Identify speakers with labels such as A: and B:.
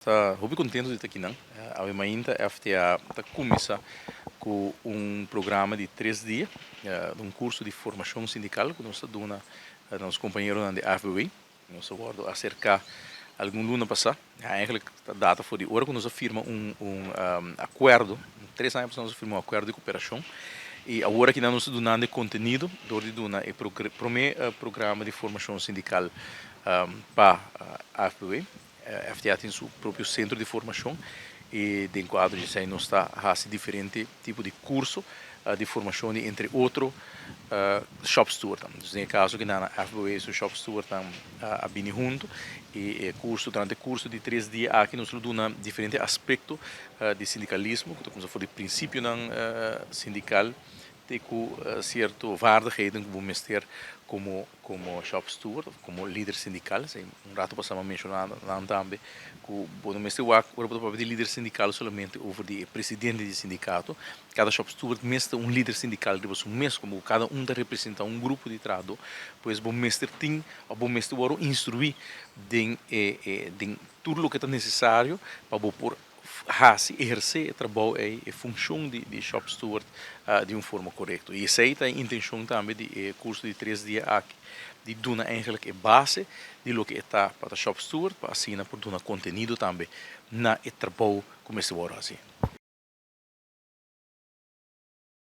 A: Ta hopi contento di ta akinan. Awe mainta FTA ta cuminsa cu un programa di 3 dia, un curso di formacion sindical cu nos ta duna na nos compañeronan di AFBW. Nos a wordo acerca algun luna pasa. Eigenlijk ta data for di ora cu nos a firma un acuerdo, 3 aña pasa nos a firma un acuerdo di cooperacion. Y awor aki nos ta dunando contenido, door di duna e prome programa di formacion sindical pa AFBW. FTA tin su propio centro di formacion y den cuadro di esey nos ta haciendo diferente tipo di curso di formacion, entre otro shop steward. Anto, den caso cu na AFBW su shop steward a bini hunto y curso durante e curso di 3 dia aki nos ta duna diferente aspecto di sindicalismo, cu ta for di principio sindical te cu cierto vaardigheden cu mester como shop steward of como lider sindical. Asina, un rato pasa mi a menciona tambe cu bo no mester wak ora bo di lider sindical solamente over di presidente di sindicato. Cada shop steward mester un lider sindical di bo mes, como cada un ta representa un grupo di trahado, pues bo mester tin of bo mester wordo instrui den tur loke ta necesario pa bo por haci, eherce e trabou y funcion di shop steward di un forma corecto. Y esey ta e intencion tambe di e curso di 3 dia aki, di duna eigenlijk e base di loke ta pa shop steward, pa asina por duna contenido tambe na e trabou cu mester haci.